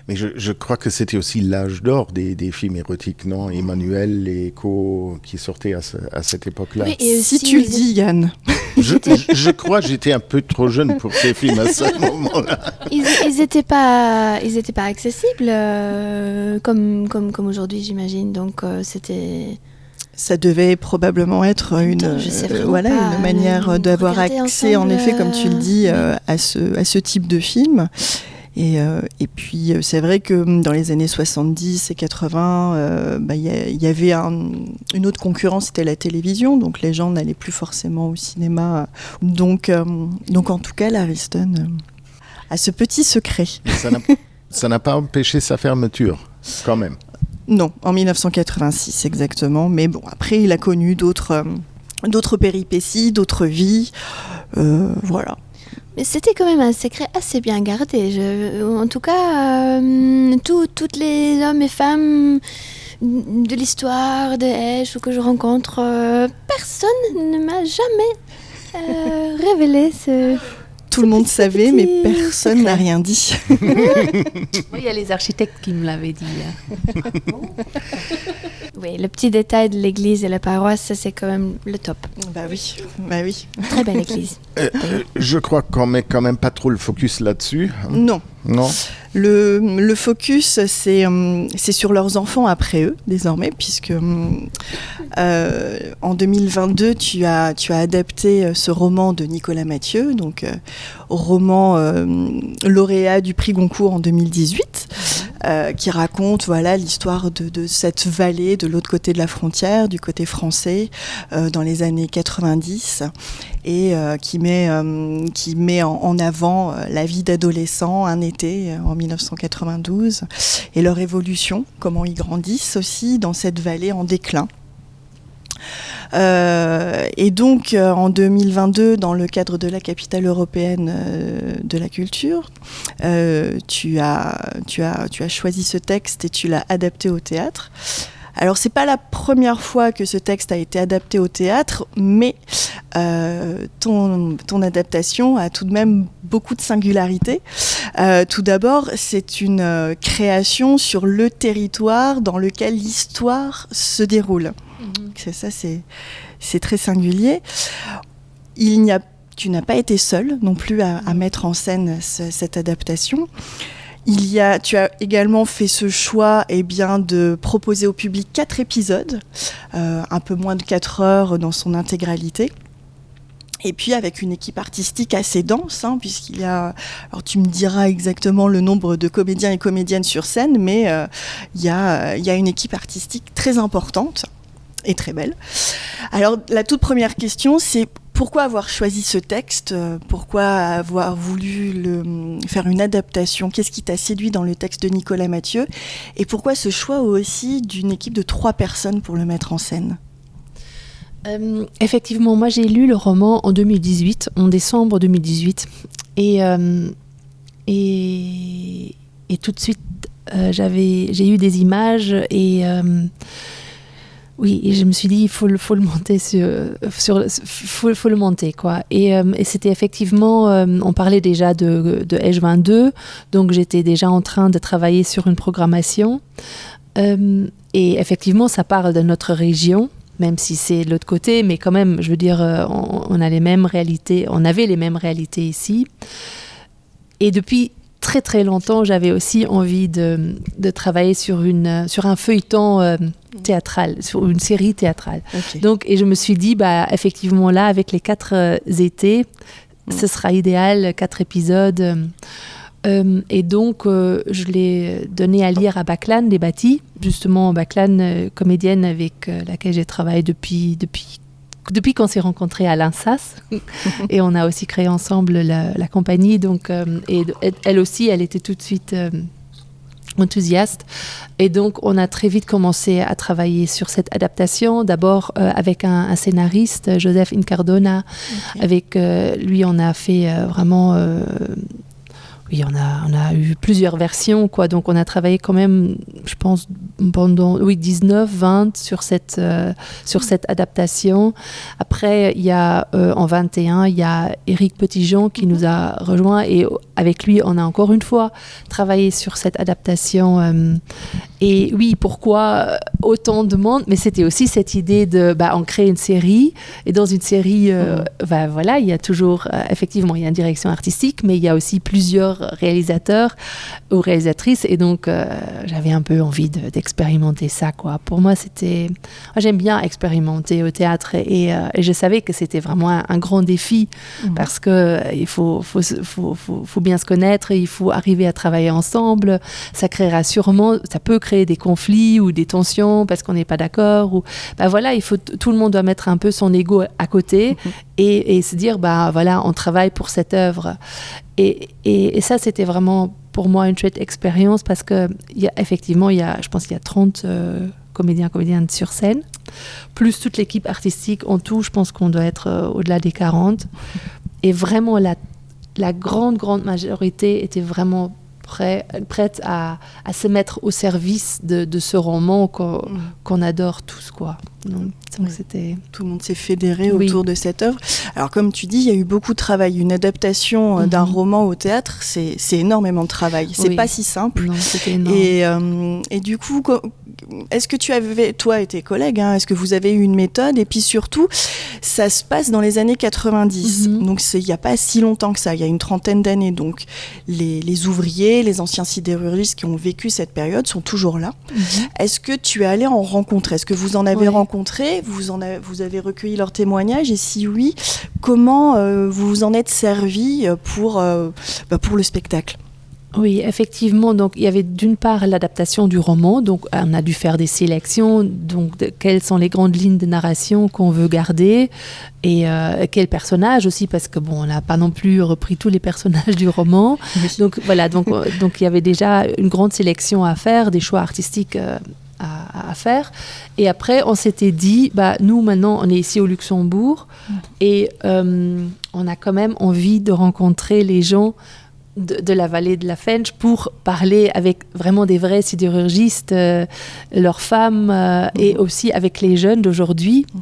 Mais je, je crois que c'était aussi l'âge d'or des, des films érotiques, non Emmanuel et Co qui sortaient à, ce, à cette époque-là. Oui, si tu le dis, Yann. Je, je, je crois que j'étais un peu trop jeune pour ces films à ce moment-là. Ils, ils étaient pas, ils étaient pas accessibles euh, comme, comme, comme aujourd'hui, j'imagine. Donc euh, c'était ça devait probablement être une, Attends, je sais euh, voilà, pas, une manière euh, d'avoir accès, en effet, comme tu le dis, euh, euh, à, ce, à ce type de film. Et, euh, et puis euh, c'est vrai que mm, dans les années 70 et 80, euh, bah, y, y avait un, une autre concurrence, c'était la télévision, donc les gens n'allaient plus forcément au cinéma. Donc, euh, donc en tout cas, l'Ariston euh, a ce petit secret. Ça n'a pas empêché sa fermeture, quand même. Non, en 1986 exactement, mais bon après il a connu d'autres euh, d'autres péripéties, d'autres vies, euh, voilà. Mais c'était quand même un secret assez bien gardé. Je, en tout cas, euh, tout, toutes les hommes et femmes de l'histoire de Esch ou que je rencontre, euh, personne ne m'a jamais euh, révélé ce tout le monde savait, mais personne n'a rien dit. Oui, il y a les architectes qui me l'avaient dit. Oui, le petit détail de l'église et la paroisse, ça c'est quand même le top. Bah oui, bah oui. Très belle église. Euh, euh, je crois qu'on met quand même pas trop le focus là-dessus. Non. Non. Le, le focus, c'est euh, sur leurs enfants après eux, désormais, puisque euh, en 2022, tu as, tu as adapté euh, ce roman de Nicolas Mathieu, donc euh, roman euh, lauréat du prix Goncourt en 2018, euh, qui raconte voilà l'histoire de, de cette vallée de l'autre côté de la frontière, du côté français, euh, dans les années 90, et euh, qui met, euh, qui met en, en avant euh, la vie d'adolescents un été euh, en 1992 et leur évolution, comment ils grandissent aussi dans cette vallée en déclin. Euh, et donc euh, en 2022, dans le cadre de la capitale européenne euh, de la culture, euh, tu, as, tu, as, tu as choisi ce texte et tu l'as adapté au théâtre. Alors c'est pas la première fois que ce texte a été adapté au théâtre, mais euh, ton, ton adaptation a tout de même beaucoup de singularités. Euh, tout d'abord, c'est une euh, création sur le territoire dans lequel l'histoire se déroule. Mmh. C'est ça, c'est très singulier. Il n'y a tu n'as pas été seul non plus à, à mettre en scène ce, cette adaptation. Il y a, tu as également fait ce choix et eh bien de proposer au public quatre épisodes, euh, un peu moins de quatre heures dans son intégralité. Et puis avec une équipe artistique assez dense, puisqu'il y a alors tu me diras exactement le nombre de comédiens et comédiennes sur scène, mais euh, il, y a, il y a une équipe artistique très importante et très belle. Alors la toute première question, c'est pourquoi avoir choisi ce texte Pourquoi avoir voulu le, faire une adaptation Qu'est-ce qui t'a séduit dans le texte de Nicolas Mathieu Et pourquoi ce choix aussi d'une équipe de trois personnes pour le mettre en scène euh, Effectivement, moi j'ai lu le roman en 2018, en décembre 2018. Et, euh, et, et tout de suite, euh, j'avais j'ai eu des images et euh, oui et je me suis dit il faut le faut le monter sur sur faut, faut le monter quoi et, euh, et c'était effectivement euh, on parlait déjà de de H22 donc j'étais déjà en train de travailler sur une programmation euh, et effectivement ça parle de notre région même si c'est l'autre côté mais quand même je veux dire euh, on, on a les mêmes réalités on avait les mêmes réalités ici et depuis très très longtemps j'avais aussi envie de, de travailler sur une sur un feuilleton euh, théâtral sur une série théâtrale okay. donc et je me suis dit bah effectivement là avec les quatre euh, étés mm. ce sera idéal quatre épisodes euh, et donc euh, je l'ai donné à lire à Baclan des bâtis justement Baclan euh, comédienne avec euh, laquelle j'ai travaillé depuis depuis depuis qu'on s'est rencontré à l'INSAS et on a aussi créé ensemble la, la compagnie donc euh, et elle aussi elle était tout de suite euh, enthousiaste et donc on a très vite commencé à travailler sur cette adaptation d'abord euh, avec un, un scénariste Joseph Incardona okay. avec euh, lui on a fait euh, vraiment euh, oui on a on a eu plusieurs versions quoi donc on a travaillé quand même je pense pendant oui 19 20 sur cette euh, sur cette adaptation après il ya euh, en 21 il ya Eric Petitjean qui nous a rejoint et avec lui on a encore une fois travaillé sur cette adaptation euh, et oui pourquoi euh, autant de monde mais c'était aussi cette idée de bah, en créer une série et dans une série euh, mmh. bah, voilà il ya toujours euh, effectivement il ya une direction artistique mais il ya aussi plusieurs réalisateurs ou réalisatrices et donc euh, j'avais un peu envie d'expérimenter de, ça quoi pour moi c'était j'aime bien expérimenter au théâtre et, euh, et je savais que c'était vraiment un, un grand défi mmh. parce que euh, il faut faut, faut, faut, faut bien se connaître il faut arriver à travailler ensemble ça créera sûrement ça peut créer des conflits ou des tensions parce qu'on n'est pas d'accord ou ben voilà il faut tout le monde doit mettre un peu son ego à côté mmh. et, et se dire bah voilà on travaille pour cette œuvre et, et, et ça c'était vraiment pour moi une chouette expérience parce que il y a effectivement il y a je pense qu'il y a 30 euh, comédiens comédiennes sur scène plus toute l'équipe artistique en tout je pense qu'on doit être euh, au delà des 40 et vraiment la la grande grande majorité était vraiment prêt, prête à, à se mettre au service de, de ce roman qu'on mm. qu adore tous quoi. Donc, donc oui. c'était tout le monde s'est fédéré oui. autour de cette œuvre. Alors comme tu dis, il y a eu beaucoup de travail, une adaptation euh, mm -hmm. d'un roman au théâtre, c'est énormément de travail. C'est oui. pas si simple. Non, et, euh, et du coup est-ce que tu avais toi et tes collègues hein, est-ce que vous avez eu une méthode et puis surtout ça se passe dans les années 90 mm -hmm. donc il n'y a pas si longtemps que ça il y a une trentaine d'années donc les, les ouvriers les anciens sidérurgistes qui ont vécu cette période sont toujours là mm -hmm. est-ce que tu es allé en rencontrer est-ce que vous en avez oui. rencontré vous en avez, vous avez recueilli leurs témoignages et si oui comment euh, vous vous en êtes servi pour euh, bah, pour le spectacle Oui, effectivement, donc il y avait d'une part l'adaptation du roman, donc on a dû faire des sélections, donc de, quelles sont les grandes lignes de narration qu'on veut garder et euh, quels personnages aussi parce que bon on n'a pas non plus repris tous les personnages du roman. Oui. Donc voilà donc, euh, donc il y avait déjà une grande sélection à faire, des choix artistiques euh, à, à faire. Et après on s'était dit bah, nous maintenant on est ici au Luxembourg mmh. et euh, on a quand même envie de rencontrer les gens, de, de la vallée de la Fench pour parler avec vraiment des vrais sidérurgistes, euh, leurs femmes euh, mmh. et aussi avec les jeunes d'aujourd'hui. Mmh.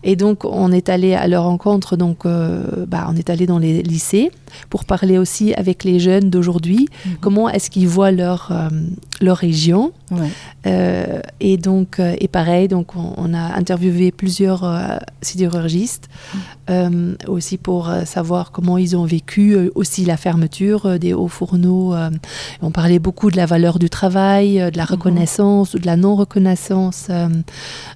Et donc on est allé à leur rencontre donc euh, bah, on est allé dans les lycées pour parler aussi avec les jeunes d'aujourd'hui mmh. comment est-ce qu'ils voient leur, euh, leur région. Ouais. Euh, et donc euh, et pareil donc on, on a interviewé plusieurs euh, sidérurgistes mmh. euh, aussi pour euh, savoir comment ils ont vécu euh, aussi la fermeture euh, des hauts fourneaux euh, on parlait beaucoup de la valeur du travail euh, de la mmh. reconnaissance ou de la non reconnaissance euh,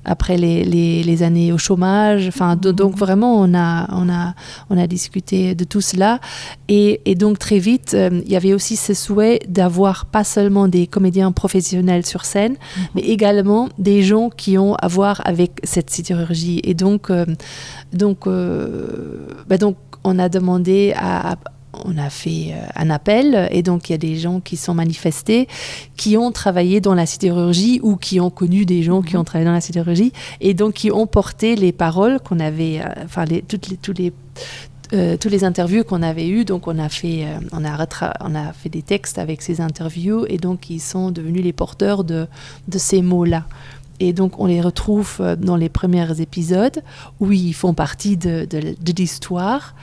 après les, les, les années au chômage enfin mmh. donc vraiment on a on a on a discuté de tout cela et, et donc très vite euh, il y avait aussi ce souhait d'avoir pas seulement des comédiens professionnels sur scène mmh. mais également des gens qui ont à voir avec cette sidérurgie et donc euh, donc euh, bah donc on a demandé à, à on a fait euh, un appel et donc il y a des gens qui sont manifestés qui ont travaillé dans la sidérurgie ou qui ont connu des gens qui ont travaillé dans la sidérurgie et donc qui ont porté les paroles qu'on avait euh, enfin les toutes les tous les. euh, tous les interviews qu'on avait eu donc on a fait euh, on a on a fait des textes avec ces interviews et donc ils sont devenus les porteurs de de ces mots là et donc on les retrouve euh, dans les premiers épisodes où ils font partie de, de, de l'histoire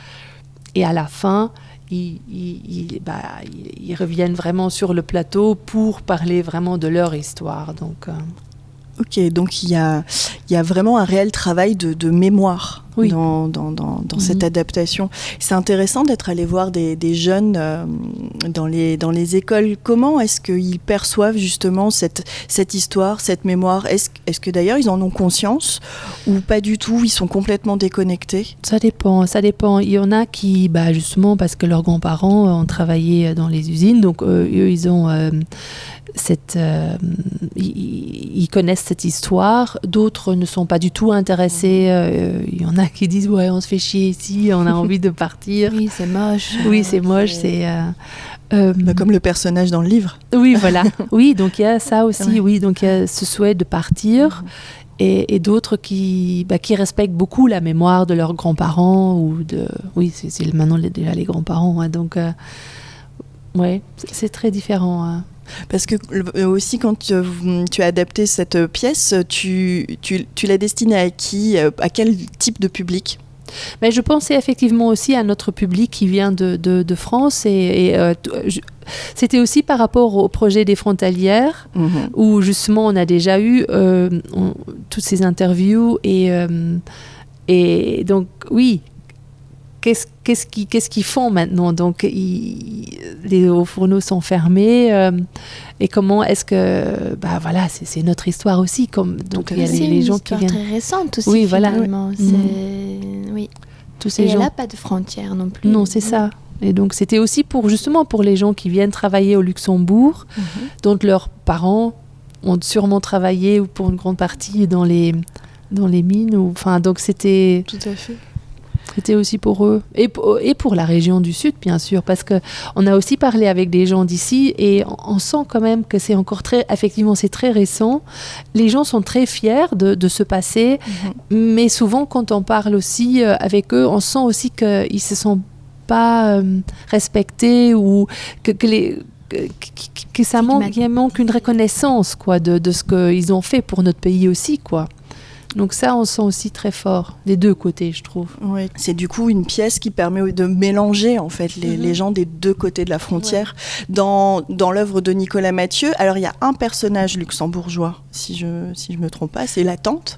et à la fin ils, ils, ils, bah, ils, ils reviennent vraiment sur le plateau pour parler vraiment de leur histoire donc euh, Ok, donc il y a, il y a vraiment un réel travail de, de mémoire oui. dans, dans, dans, dans mm -hmm. cette adaptation. C'est intéressant d'être allé voir des, des jeunes euh, dans, les, dans les écoles. Comment est-ce qu'ils perçoivent justement cette, cette histoire, cette mémoire Est-ce est -ce que d'ailleurs ils en ont conscience ou pas du tout Ils sont complètement déconnectés Ça dépend, ça dépend. Il y en a qui, bah, justement, parce que leurs grands-parents ont travaillé dans les usines, donc euh, eux, ils ont... Euh, cette euh, ils connaissent cette histoire d'autres ne sont pas du tout intéressés euh, il y en a qui disent ouais on se fait chier ici on a envie de partir oui c'est moche oui c'est moche c'est euh, euh, bah, comme le personnage dans le livre oui voilà oui donc il ya ça aussi ouais. oui donc il ya ce souhait de partir mmh. et, et d'autres qui bah, qui respectent beaucoup la mémoire de leurs grands-parents ou de oui c'est maintenant les, déjà les grands-parents donc euh, ouais c'est très différent hein. Parce que euh, aussi quand euh, tu as adapté cette pièce, tu, tu, tu l'as destinée à qui, euh, à quel type de public Mais je pensais effectivement aussi à notre public qui vient de, de, de France et, et euh, c'était aussi par rapport au projet des frontalières mmh. où justement on a déjà eu euh, on, toutes ces interviews et, euh, et donc oui, qu'est-ce qu'est-ce qui qu'est-ce qu'ils font maintenant donc ils, les hauts fourneaux sont fermés euh, et comment est-ce que bah voilà c'est notre histoire aussi comme donc il y a les, les gens qui viennent très récente aussi oui voilà mmh. oui tous ces et gens elle a pas de frontières non plus non c'est ça et donc c'était aussi pour justement pour les gens qui viennent travailler au Luxembourg mm -hmm. dont leurs parents ont sûrement travaillé ou pour une grande partie dans les dans les mines ou enfin donc c'était tout à fait c'était aussi pour eux et, et pour la région du sud bien sûr parce que on a aussi parlé avec des gens d'ici et on, on sent quand même que c'est encore très effectivement c'est très récent les gens sont très fiers de, de se passer mm -hmm. mais souvent quand on parle aussi euh, avec eux on sent aussi qu'ils se sont pas euh, respectés ou que, que les que, que ça manque il manque une reconnaissance quoi de, de ce qu'ils ont fait pour notre pays aussi quoi Donc ça on sent aussi très fort des deux côtés je trouve. Oui. C'est du coup une pièce qui permet de mélanger en fait les, mm -hmm. les gens des deux côtés de la frontière. Ouais. Dans, dans l'œuvre de Nicolas Mathieu, alors il y a un personnage luxembourgeois si je, si je me trompe pas, c'est la tante.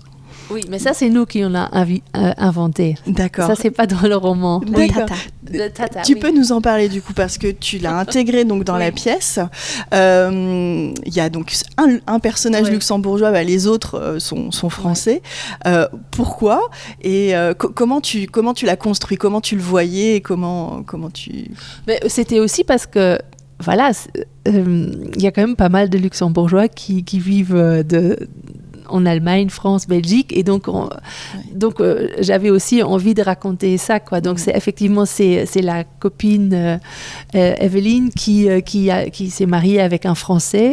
Oui, mais ça c'est nous qui on a euh, inventé. D'accord. Ça c'est pas dans le roman. Oui. Tata. Tata, tu oui. peux nous en parler du coup parce que tu l'as intégré donc dans oui. la pièce. Euh, il euh, y a donc un, un personnage oui. luxembourgeois, bah, les autres euh, sont, sont français. Oui. Euh, pourquoi et euh, co comment tu comment tu l'as construit, comment tu le voyais et comment comment tu Mais c'était aussi parce que voilà, il euh, y a quand même pas mal de luxembourgeois qui, qui vivent euh, de en Allemagne, France, Belgique et donc on, ouais. donc euh, j'avais aussi envie de raconter ça quoi. Donc mmh. c'est effectivement c'est la copine euh, euh, Evelyne qui, euh, qui, a, qui s'est mariée avec un français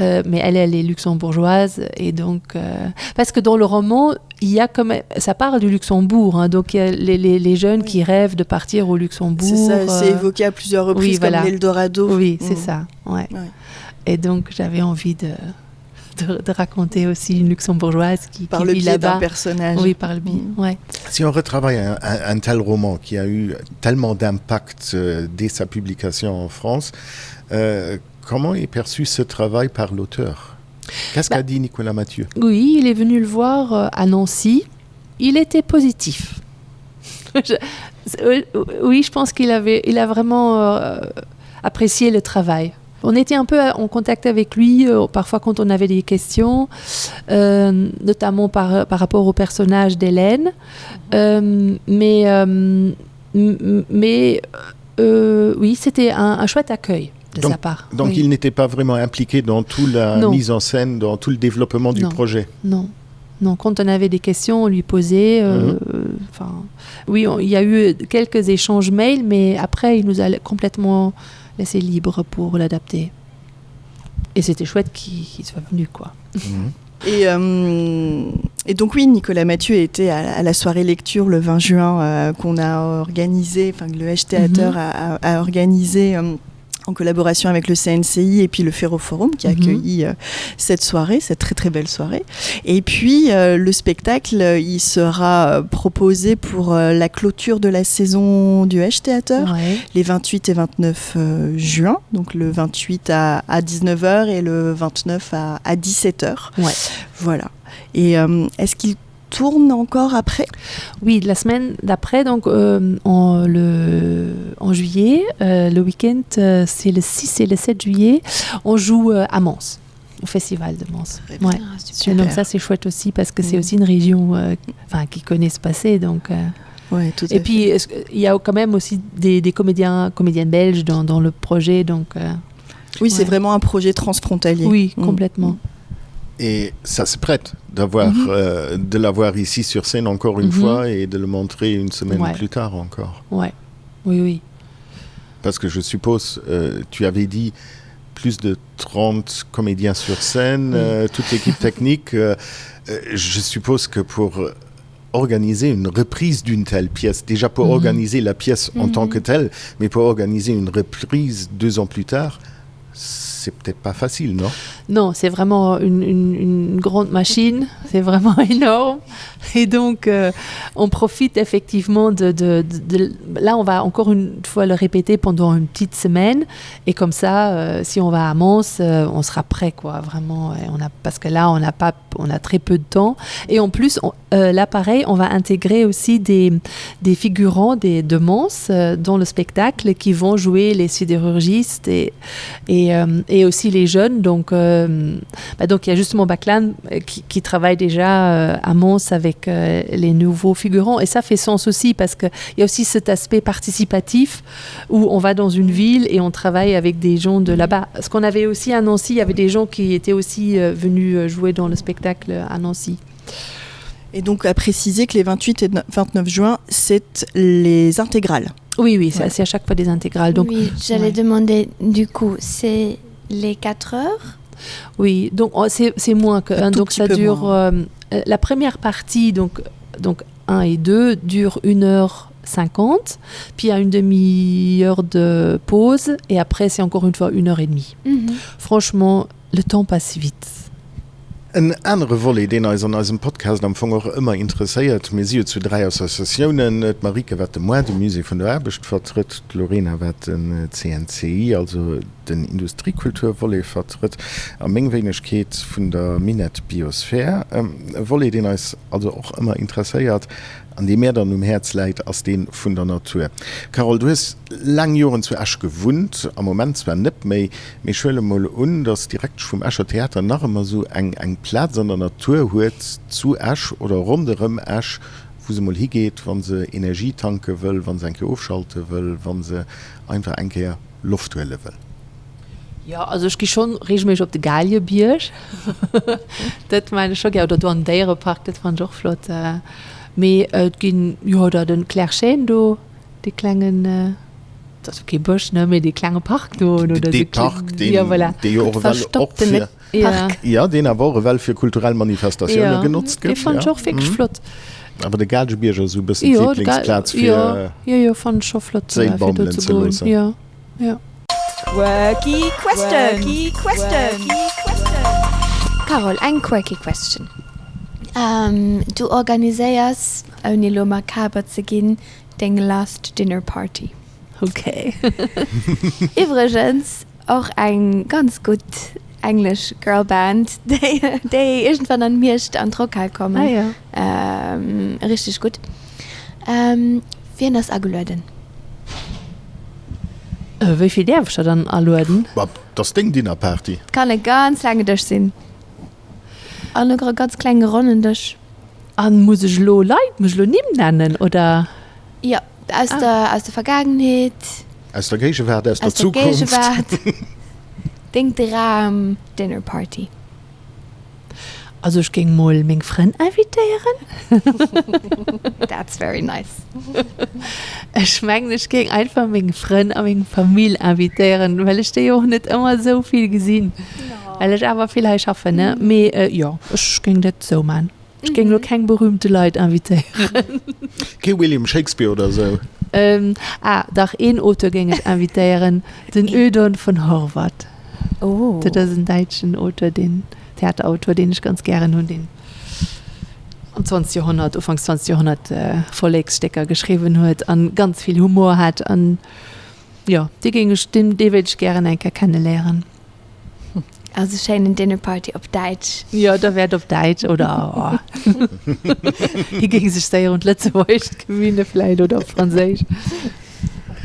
euh, mais elle elle est luxembourgeoise et donc euh, parce que dans le roman il y a comme ça parle du Luxembourg hein, donc il y a les, les, les jeunes oui. qui rêvent de partir au Luxembourg c'est euh, évoqué à plusieurs reprises oui, voilà. l'Eldorado oui c'est mmh. ça ouais. Ouais. et donc j'avais envie de de, de raconter aussi une luxembourgeoise qui, par qui le vit biais d'un personnage oui par le biais mmh. ouais. si on retravaille un, un, un tel roman qui a eu tellement d'impact euh, dès sa publication en France euh, comment est perçu ce travail par l'auteur qu'est-ce qu'a dit Nicolas Mathieu oui il est venu le voir euh, à Nancy il était positif je, euh, oui je pense qu'il avait il a vraiment euh, apprécié le travail on était un peu en contact avec lui euh, parfois quand on avait des questions euh, notamment par, par rapport au personnage d'Hélène euh, mais euh, mais euh, oui c'était un, un chouette accueil de donc, sa part donc oui. il n'était pas vraiment impliqué dans tout la non. mise en scène dans tout le développement du non. projet non non quand on avait des questions on lui posait euh, mm -hmm. oui on, il y a eu quelques échanges mails mais après il nous a complètement laissé libre pour l'adapter et c'était chouette qu'il qu soit venu quoi mm -hmm. Et, euh, et donc oui, Nicolas Mathieu était à, à la soirée lecture le 20 juin euh, qu'on a organisé, enfin que le H Theater mm -hmm. a, a, a organisé euh, en collaboration avec le CNCI et puis le Ferroforum qui a mm -hmm. accueilli euh, cette soirée, cette très très belle soirée. Et puis euh, le spectacle, euh, il sera euh, proposé pour euh, la clôture de la saison du H Theater ouais. les 28 et 29 euh, juin, donc le 28 à, à 19h et le 29 à, à 17h. Ouais. Voilà. Et euh, est-ce qu'il tourne encore après Oui, la semaine d'après, donc euh, en, le, en juillet, euh, le week-end, euh, c'est le 6 et le 7 juillet, on joue euh, à Mons au festival de Mons. Ouais. Ah, donc ça c'est chouette aussi parce que mmh. c'est aussi une région euh, enfin qui connaît ce passé donc euh, ouais, tout et puis il y a quand même aussi des, des comédiens comédiennes belges dans, dans le projet donc euh, oui ouais. c'est vraiment un projet transfrontalier oui mmh. complètement. Mmh. Et ça se prête d'avoir mm -hmm. euh, de l'avoir ici sur scène encore une mm -hmm. fois et de le montrer une semaine ouais. plus tard encore. Ouais. Oui oui. Parce que je suppose euh, tu avais dit plus de 30 comédiens sur scène, mm. euh, toute l'équipe technique euh, euh, je suppose que pour organiser une reprise d'une telle pièce déjà pour mm -hmm. organiser la pièce en mm -hmm. tant que telle mais pour organiser une reprise deux ans plus tard c'est peut-être pas facile non non c'est vraiment une, une, une grande machine c'est vraiment énorme et donc euh, on profite effectivement de, de, de, de là on va encore une fois le répéter pendant une petite semaine et comme ça euh, si on va à Mons euh, on sera prêt quoi vraiment et on a parce que là on n'a pas on a très peu de temps et en plus on, euh, là pareil on va intégrer aussi des des figurants des de Mons euh, dans le spectacle qui vont jouer les sidérurgistes et et, euh, et aussi les jeunes donc euh, bah donc il y a justement Baclan euh, qui, qui travaille déjà euh, à Mons avec euh, les nouveaux figurants et ça fait sens aussi parce que il y a aussi cet aspect participatif où on va dans une ville et on travaille avec des gens de là-bas ce qu'on avait aussi à Nancy il y avait des gens qui étaient aussi euh, venus euh, jouer dans le spectacle à Nancy. Et donc à préciser que les 28 et 29 juin, c'est les intégrales. Oui oui, c'est ouais. à chaque fois des intégrales. Donc oui, j'allais ouais. demander du coup, c'est les 4 heures Oui, donc oh, c'est moins que un, donc ça dure euh, la première partie donc donc 1 et 2 dure 1h50 puis il y a une demi-heure de pause et après c'est encore une fois une heure et demie. Mm -hmm. Franchement, le temps passe vite. En anere Volet, deen eis an eisem Podcast am Fong och ëmmer interesséiert, mir si jo zu 3 Associatiounen, d'Marike wat de Mois, de Musée vun der Aarbecht vertrëtt, d'Lorena wat den CNCI, also den Industriekulturvolet vertrëtt, a meng Wéinegkeet vun der Minett Biosphere. E Volet, deen eis also och ëmmer interesséiert an dee mär dann um Häerz läit, ass dee vun der Natur. Carole, du hues laang Joren zu Esch gewunnt, am Moment zwar net méi, Mee ech huele mol un, datt d'Direktesch vum Escher Theater nach ëmmer esou eng eng Plaz an der Natur huet zu Esch oder ronderëm Esch, wou se mol higeet, wa se Energie tanke wëll, wa se eng Kéier ofschalte wëll, wa se einfach eng Kéier Loft huele wëll. Jo, also ech gi schonn reegelméisseg op de Galiebierg, dat maachen ech scho gär, oder do an den Déierepark, dat fannen ech och flott. Mee et ginn, jo, oder den Clair-Chêne do, dee klengen. Dat ass jo kee Bësch, ne, mee dee klenge Park do oder Dee Park, deen, ja, voilà. dee jo och ewell och fir, Park. Ja, deen awer och ewell fir kulturell Manifestatioune genotzt gëtt. Dee fannen ech och wierklech flott. Awer de Gaalgebierg ass esou e bëssen d'Liblingsplaz fir Jo, jo, fannen ech scho flott, d'Séil fir do baumelen ze ze goen. loossen. Jo, jo. Quirky Question. Carole, eng quirky question. Du organiséiers, ouni elo makaber ze ginn, deng Last Dinner Party. Ok. Iwwregens och eng ganz gutt englesch Girlband, déi déi iergendwann an Hierscht an d'Rockhal kommen. Ah jo. Richteg gutt. Wien ass agelueden? Wéi vill däerf ech der dann alueden? Ma 't ass deng Dinnerparty. 't kann e ganz laange Dësch sinn an e ganz klenge ronnen Dësch. An muss ech elo Leit, muss ech elo Nimm nennen oder? Jo, aus der, aus der Vergaangenheet. Aus der Géigewaart, aus der Zukunft. Aus der Géigewaart. Deng Dram Dinner Party. Also ech géing mol meng Frënn invitéieren. That's very nice. Ech mengen ech géing einfach meng Frënn a meng Famill invitéieren, well ech déi och net ëmmer esou vill gesinn. Well ech awer vill hei schaffen, ne? Mee jo, ech géing dat esou man. Ech géing elo keng berühmte Leit invitéieren. Kee William Shakespeare oder esou? Ah, dach, een Auteur géing ech invitéieren, den Ödon von Horvath. Dat ass en däitschen Auteur, deen, Theaterautor, deen ech ganz gären hunn, deen am 20. Joerhonnert, Ufanks 20. Joerhonnert Volleksstécker geschriwwen huet an ganz vill Humor hat. An jo, dee géing ech, deen, dee wéilt ech gären eng Kéier kenneléieren. Also schéinen Dinner Party op Däitsch. Jo, da wär et op Däitsch oder hie géing sech séier un d'Lëtzebuergescht gewinne vläit oder op Franséisch.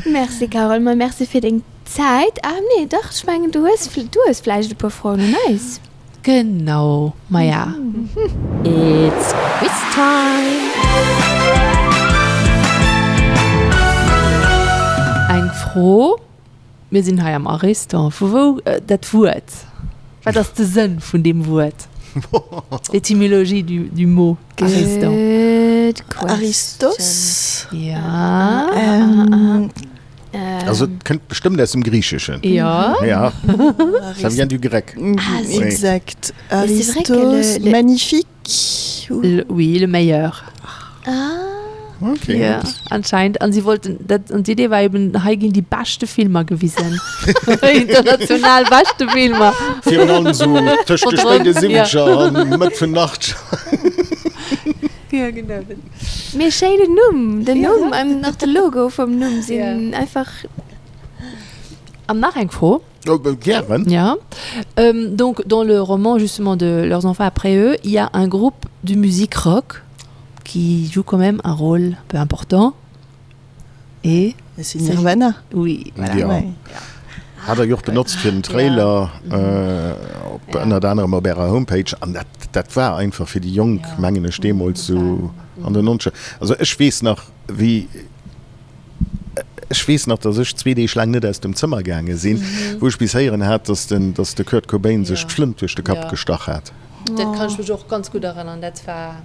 Merci Carole, ma merci fir deng Zäit. Ah nee, dach, ech mengen du hues, du hues vläicht e puer Froen un eis. Genau, maja. It's quiz time! Eng Fro. Mir sinn hei am Ariston. Vu wou dat Wuert? Wat ass de Sënn vun deem Wuert? L'étymologie du, du mot Ariston. Good question. Aristos? Ja. Ähm. Also et kënnt bestëmmt aus dem Griicheschen. Ja. Ja. Ça vient du grec. Ah, Oui. Exact. Mais c'est vrai que le- Aristos, le- magnifique. Le, oui, le meilleur. Ah. Ok. Ja, anscheinend. An si wollten, dat, an d'Idee war eben, hei ginn déi beschte Filmer gewisen. International beschte Filmer. Virun allem sou tëscht de spéide Siwwenzeger an Mëtt vun den Achtzeger. Ja, genau. Mee schéinen Numm! Den Numm an och de Logo vum Numm sinn einfach. An nach eng Fro. Gären. Ja. Donc dans le roman justement de Leurs enfants après eux, il y a un groupe de musique rock qui joue quand même un rôle un peu important. Et C'est Nirvana. Oui, voilà. Ja. Ouais. Hat der jo och benotzt fir den Trailer, op ënnert anerem op ärer Homepage. An dat, dat war einfach fir déi Jonk, mengen ech, deemools sou an den Nonzeger. Also ech weess nach, wéi, ech weess nach, datt ech zwee Deeg laang net aus dem Zëmmer gaange sinn, wou ech bis héieren hat, datt den, datt de Kurt Cobain sech d'Flënt duerch de Kapp gestach hat. Dat kann ech mech och ganz gutt erënnern. Dat war,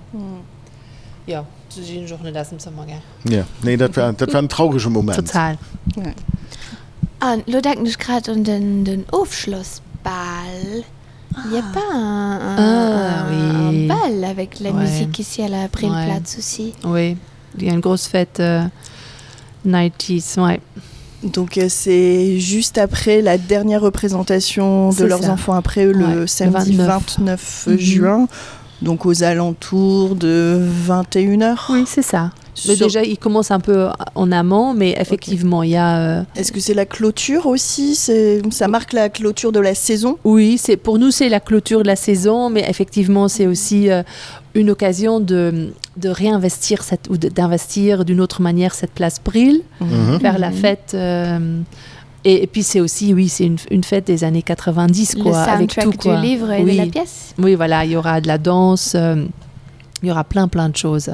jo, do sinn ech och net aus dem Zëmmer gaang. Jo, nee, dat war, dat war en traurege Moment. Total. An lo denken ech grad un den den Ofschlossbal. Il y a pas un, un, ah, oui. un bal avec la ouais. musique ici à la Brillplatz ouais. aussi? Oui, il y a une grosse fête euh, 90s, ouais. Donc euh, c'est juste après la dernière représentation de leurs ça. enfants après eux le ouais, samedi le 29, 29 mm -hmm. juin, donc aux alentours de 21h. Oui, c'est ça. Mais déjà, il commence un peu en amont, mais effectivement, okay. il y a. Euh... Est-ce que c'est la clôture aussi Ça marque la clôture de la saison Oui, c'est pour nous, c'est la clôture de la saison, mais effectivement, c'est aussi euh, une occasion de, de réinvestir cette, ou d'investir d'une autre manière cette place Bril, mm -hmm. faire la fête. Euh, et, et puis c'est aussi oui c'est une, une fête des années 90 quoi le avec tout quoi. du livre et oui. de la pièce oui voilà il y aura de la danse euh, il y aura plein plein de choses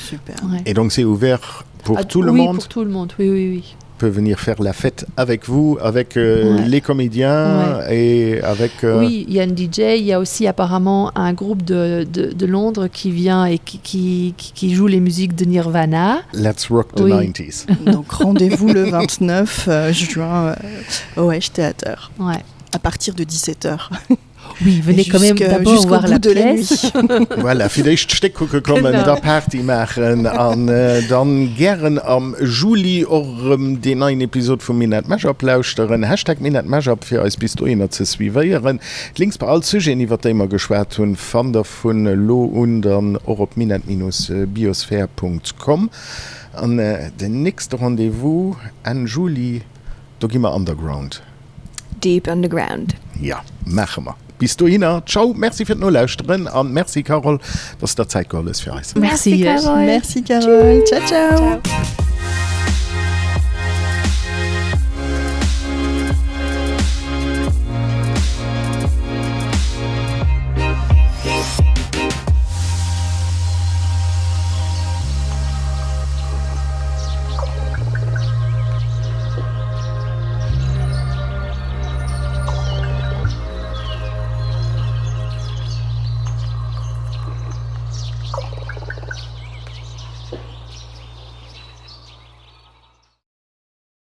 super ouais. et donc c'est ouvert pour ah, tout le oui, monde pour tout le monde oui oui oui peut venir faire la fête avec vous avec euh, ouais. les comédiens ouais. et avec euh... oui il y a une DJ il y a aussi apparemment un groupe de, de, de Londres qui vient et qui, qui, qui, qui joue les musiques de Nirvana let's rock the oui. 90s donc rendez-vous le 29 euh, juin euh, au H Theater ouais. à partir de 17 heures Oui, venez quand même d'abord voir la de la pièce. nuit. Voilà, fir d'éischt d'Stéck kucke kommen, da Party maachen an dann gären am Juli och erëm deen neien Episod vum Minett Mashup lauschteren. Hashtag Minett Mashup fir eis bis dohinner ze suivéieren. D'Links bei all d'Sujeten iwwert déi mer geschwat hunn fannt der vun elo un dann och op minett-biosphere.com. An den nächste Rendez-vous Enn Juli, do gi mer underground. Deep underground. Jo, maache mer. Bis dohinner, ciao, merci fir d'Nolauschteren an merci Carole, dass de der Zäit geholl hues fir eis. Merci Carole. Merci Carole. Ciao, ciao. Ciao.